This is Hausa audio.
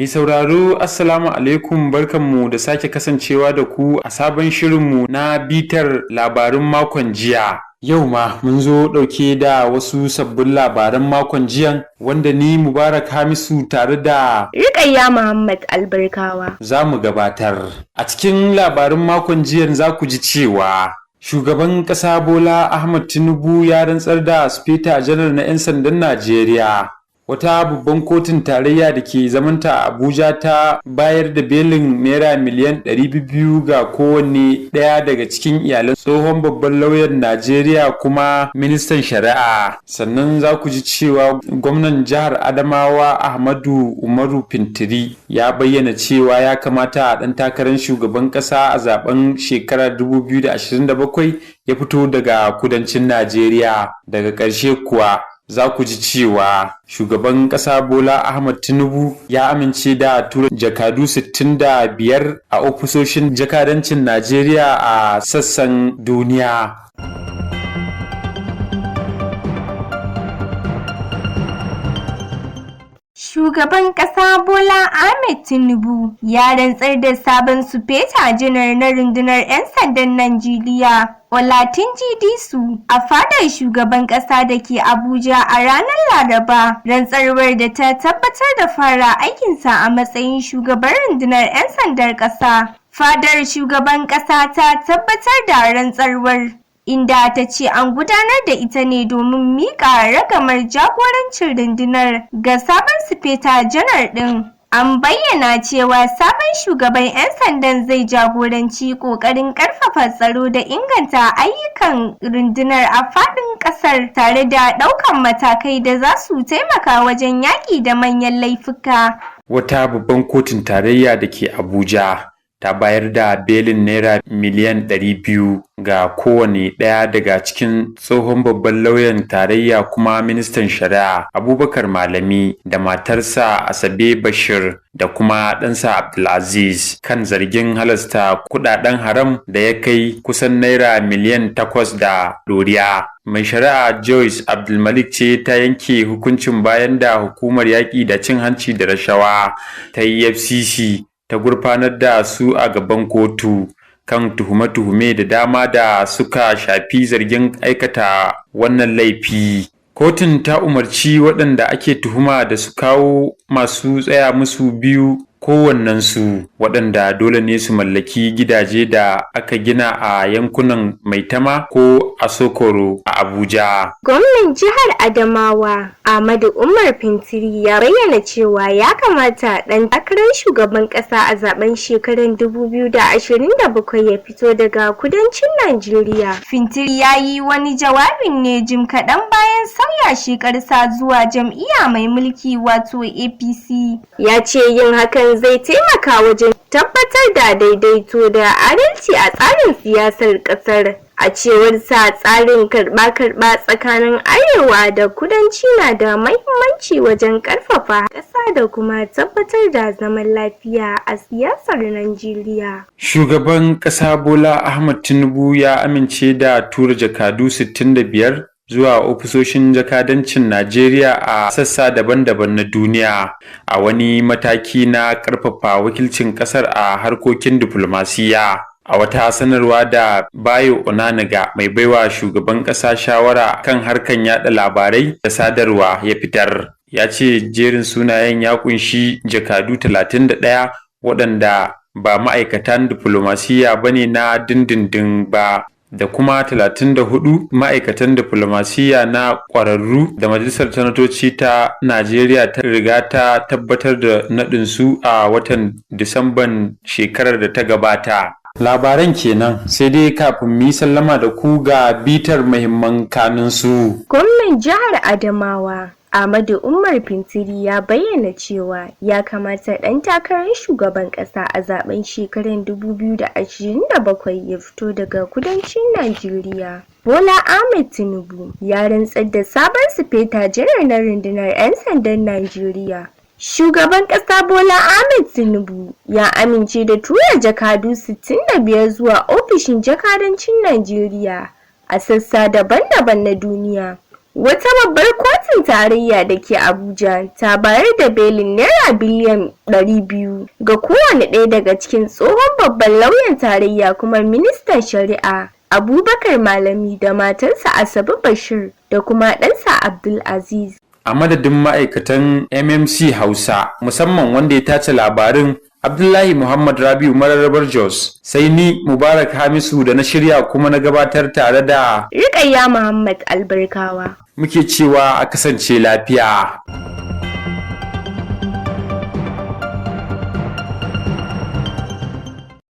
Mai sauraro, Assalamu alaikum, barkanmu da sake kasancewa da ku a sabon shirinmu na bitar labarun makon jiya. Yau ma mun zo ɗauke da wasu sabbin labaran makon jiyan wanda ni Mubarak Hamisu tare da Rukayya Muhammad Albarkawa za mu gabatar. A cikin labarun makon jiyan za ku ji cewa Shugaban ƙasa Bola Ahmad Tinubu ya rantsar da Sufeta Janar na 'yan sandan Najeriya. Wata babban kotun tarayya da ke zamanta a Abuja ta bayar da belin naira miliyan 200 ga kowanne ɗaya daga cikin iyalan tsohon babban lauyan Najeriya kuma ministan shari'a. Sannan za ku ji cewa gwamnan jihar Adamawa Ahmadu Umaru Fintiri ya bayyana cewa ya kamata a ɗan takarar shugaban ƙasa a zaben shekarar 2027 ya fito daga kudancin Najeriya. Daga ƙarshe kuwa za ku ji cewa shugaban ƙasa Bola Ahmad Tinubu ya amince da tura jakadu 65 a ofisoshin jakadancin Najeriya a sassan duniya. Shugaban ƙasa Bola Ahmed Tinubu ya rantsar da sabon Sufeta Janar na Rundunar 'Yan Sandan Najeriya, Olatunji Disu, a fadar shugaban ƙasa da ke Abuja a ranar Laraba, rantsarwar da ta tabbatar da fara aikinsa a matsayin shugaban rundunar 'yan sandar ƙasa. Fadar shugaban ƙasa ta tabbatar da rantsarwar, inda ta ce an gudanar da ita ne domin miƙa ragamar jagorancin rundunar ga sabon Sufeta Janar ɗin. An bayyana cewa sabon shugaban 'yan sandan zai jagoranci ƙoƙarin ƙarfafa tsaro da inganta ayyukan rundunar a faɗin ƙasar tare da ɗaukan matakai da za su taimaka wajen yaƙi da manyan laifuka. Wata babban kotun tarayya da ke Abuja ta bayar da belin naira miliyan 200 ga kowane ɗaya daga cikin tsohon babban lauyan tarayya kuma ministan shari'a Abubakar Malami da matarsa Asabe Bashir da kuma ɗansa Abdulaziz kan zargin halasta kuɗaɗen haram da ya kai kusan naira miliyan 8 da ɗoriya. Mai shari'a Joyce Abdulmalik ce ta yanke hukuncin bayan da hukumar yaƙi da cin hanci da rashawa ta EFCC ta gurfanar da su a gaban kotu kan tuhume-tuhume da dama da suka shafi zargin aikata wannan laifi. Kotun ta umarci waɗanda ake tuhuma da su kawo masu tsaya musu biyu kowannensu, waɗanda dole ne su mallaki gidaje da aka gina a yankunan Maitama ko Asokoro a Abuja. Gwamnan jihar Adamawa Ahmadu Umar Fintiri ya bayyana cewa ya kamata ɗan takarar shugaban ƙasa a zaben shekarar 2027 ya fito daga kudancin Najeriya. Fintiri ya yi wani jawabin ne jim kaɗan bayan sauya shekarsa zuwa jam'iyya mai mulki wato APC. Ya ce yin hakan zai taimaka wajen tabbatar da daidaito da adalci a tsarin siyasar ƙasar. A cewar sa, tsarin karɓa-karɓa tsakanin arewa da kudanci na da mahimmanci wajen ƙarfafa ƙasa da kuma tabbatar da zaman lafiya a siyasar Najeriya. Shugaban ƙasa Bola Ahmad Tinubu ya amince da tura jakadu 65 zuwa ofisoshin jakadancin Najeriya a sassa daban-daban na duniya a wani mataki na ƙarfafa wakilcin ƙasar a harkokin diflomasiyya. A wata sanarwa da Bayo Onanuga, mai baiwa shugaban ƙasa shawara kan harkan yada labarai da sadarwa, ya fitar, ya ce jerin sunayen ya kunshi jakadu 31 waɗanda ba ma'aikatan diflomasiyya ba ne na dindindin ba da kuma 34 ma'aikatan diflomasiyya na ƙwararru da Majalisar Sanatoci ta Najeriya ta riga ta tabbatar da naɗinsu a watan Disamban shekarar da ta gabata. Labaran kenan, sai dai kafin mu yi sallama da ku ga bitar muhimman kanunsu. Gwamnan jihar Adamawa Ahmadu Umar Fintiri ya bayyana cewa ya kamata ɗan takarar shugaban ƙasa a zaben shekarar 2027 ya fito daga kudancin Najeriya. Bola Ahmed Tinubu ya rantsar da sabon Sufeta Janar na Rundunar 'Yan Sandan Najeriya. Shugaban ƙasa Bola Ahmed Tinubu ya amince da tura jakadu 65 zuwa ofishin jakadancin Najeriya a sassa daban-daban na duniya. Wata babbar kotun tarayya da ke Abuja ta bayar da belin Naira biliyan 200 ga kowane ɗaya daga cikin tsohon babban lauyan tarayya kuma ministan shari'a Abubakar Malami da matarsa Asabe Bashir da kuma ɗansa Abdulaziz. A madadin ma'aikatan MMC Hausa, musamman wanda ya tace labarin, Abdullahi Muhammad Rabiu Mararrabar Jos, sai ni Mubarak Hamisu da na shirya kuma na gabatar, tare da Rikayya Muhammad Albarkawa, muke cewa a kasance lafiya.